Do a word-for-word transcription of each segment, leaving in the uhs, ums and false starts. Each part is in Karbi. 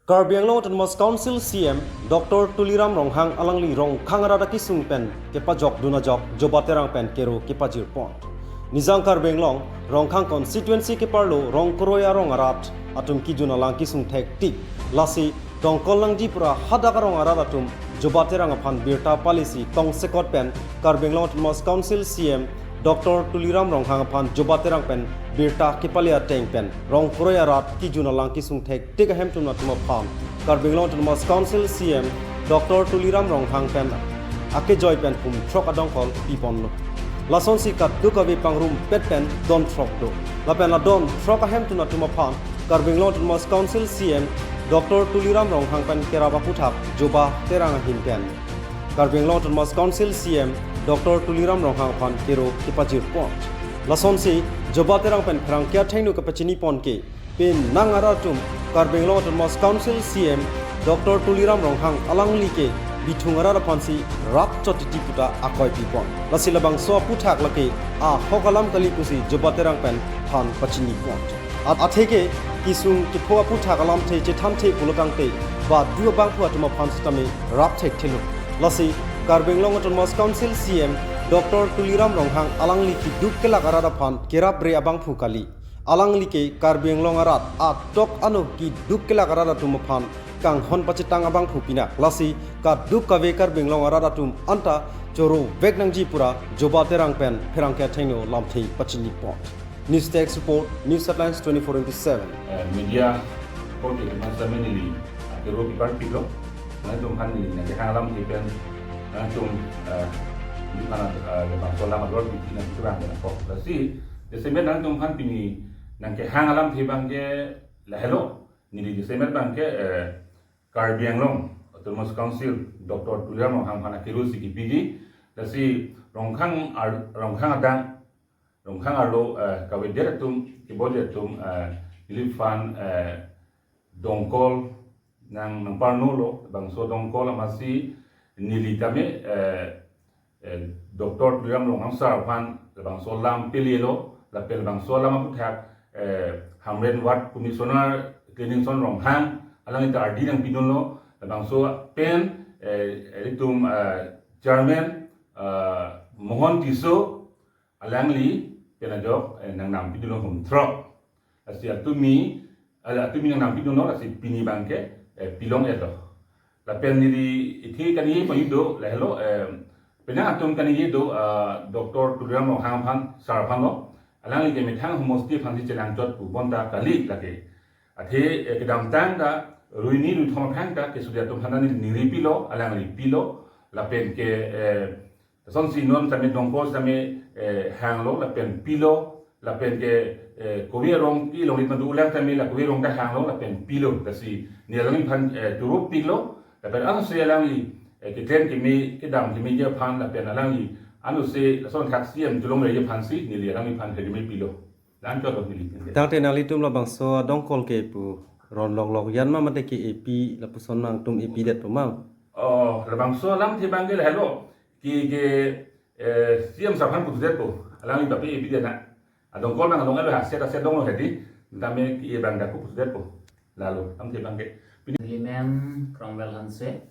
Karbi Anglong Autonomous Council C M Doctor Tuliram Ronghang alangli Rongkhang arat akisung pen kepajokdun ajok Joba Terang pen kero kepajirpon. Nijang Karbi Anglong Rongkhang constituency keparlo Rongkroi arong arat atum kejun alang kesung thektik. Lasi Dongkol nangji pura hadak arong arat atum Joba Terang aphan birta palisi tongsekot pen Karbi Anglong Autonomous Council C M Doctor Tuliram Ronghang aphan Joba Terang pen birta kepale ateng pen Rongkroi arat kejun alang kesung thektik ahemtun atum aphan Karbi Anglong Autonomous Council C M Doctor Tuliram Ronghang pen akejoi pen hum throk adongkol piponlo. Lasonsi kadokave pangrumpet pen don throk do. Lapen la don throk ahemtun atum aphan Karbi Anglong Autonomous Council C M Doctor Tuliram Ronghang pen kerap aputhak Joba Terang ahin pen Karbi Anglong Autonomous Council C M Doctor Tuliram Ronghang aphan kero kepajirpon. Lasonsi Joba Terang pen pherangke athengno kepachinipon ke penang arat atum Karbi Anglong Autonomous Council C M Doctor Tuliram Ronghang alangli ke bithung arat aphansi rap chot titi puta akoi pipon. Lasi labangso aputhak lake ahok alam kali pusi Joba Terang pen than pachinipon. At atheke kesung kepho aputhak alamthe chethan the pulotangte badu abangphu atum aphan sitame rap thekthelo. Lasi Karbi Anglong Autonomous Council C M Doctor Tuliram Ronghang alangli keduk kelak arat aphan kerap bre abangphu kali. Alangli ke Karbi Anglong arat atok ano keduk kelak arat atum aphan kanghon pachetang abangphu pinak. Lasi kadokave Karbi Anglong arat atum anta choro vek nangji pura Joba Terang pen pherangke athengno lamthe pachinipon. News Desk Report, News Headlines twenty-four into seven. Eh, media report ke masa menili, ah, kero pipar pilo. Nangtum aphan neli nangkehang alamthe pen, nangtum, eh, di mana, eh, bangso alam ador di nangkurang dan apa. Lasi, jasemet nangtum aphan pini nangkehang alamthe abang ke lahelo. Neli jasemet abang ke, eh, Karbi Anglong Autonomous Council Doctor Tuliram Ronghang aphan akero si kepiji. Lasi Rongkhang ar-, Rongkhang adang, Rongkhang arlo, eh, kavedet atum, kebodit atum, eh, neliphan, eh, Dongkol nang, nangparnolo, bangso Dongkol amatsi neli tame, eh, eh, Doctor Tuliram Ronghang sir aphan labangso alam pelelo, lapen labangso alam aputhak, eh, Hamren Ward Commissioner Cleaningson Ronghang alangli ta ardi nangpidunlo, labangso pen, eh, ilitum, eh, Chairman, eh, Mohon Tisso alangli pen ajok, eh, nangnam pidunlo hum throk. Lasi atumi, ala atumi nangnam pidunlo, lasi pini abang ke, eh, pilong edo. Lapen neli ithi kani payudo, lahelo, eh, penang atum kani do, ah, Doctor Tuliram Ronghang aphan, sir aphanlo. Alangli ke methang homosti aphansi chelangchot pu bonta kali lake. Athe, eh, kedamtang ta, ruini ruithom aphan ta, kesudia atum aphan neli ningri pilo, alangli pilo, lapen ke, eh, lasonsi non tame Dongkol tame, eh, hanglo lapen pilo, lapen ke, eh, kove arong ke longri madu ulang tame la kove arong ta hanglo lapen pilo. Lasi neli alangliphan, eh, turup pilo, lapen ansi alangli, eh, keklem keme, kedam kemeji aphan lapen alangli ansi lason thak C M chelongreji aphansi neli alangliphan keme pilo. Lam chot neli. Tangte nanglitum labangso Dongkol ke pu ron loklok yan ma mate ke epi lapuson nangtum epi det pu ma? Oh, labangso alamthe abang ke lahelo. Ke, ke, eh, C M sir aphan puthudetpo. Alangli bape epi det na. Adongkol abang along alo ha set aset donglo hedi. Tame ke abang dak puthudetpo. Lalo, alamthe abang ke. Pini Limen Cromwell Hanse.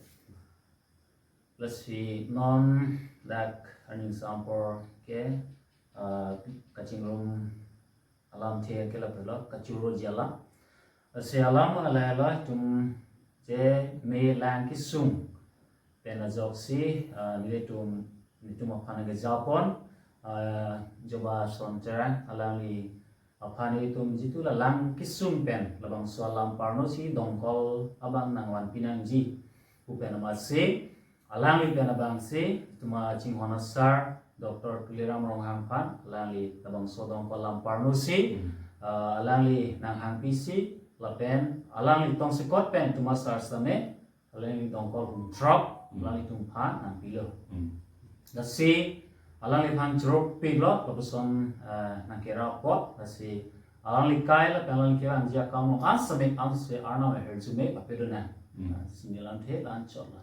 Lasi non dak aning sampor ke, ah, kachingrum alamthe ke lapulo, kachoro jala. Lasi alam ala ala tum je me lang kesung pen ajoksi, ah, nelitum, nelitum aphan kejapon, ah, Joba Sonter alangli aphan itum jitu la lang kesung pen labangso alam parnosi Dongkol abang nangvanpi nangji pu pen amatsi alangli pen abangsi tuma chinghon asar Doctor Tuliram Ronghang aphan alangli labangso Dongkol alam parnosi, hmm, ah, alangli nanghangpisi lapen alangli tongsekot pen tuma sar same alangli Dongkol hum throk, hmm, alanglitum aphan nangpilo. Hmm. Lasi alangliphan choro piklo, lapuson, eh, nangkerap apot, lasi alangli kai lapen alangli kevangji akam lo, an same ansi Arnam ahirjume papedona. Hmm. Lasi neli lamthe la-an chot lo.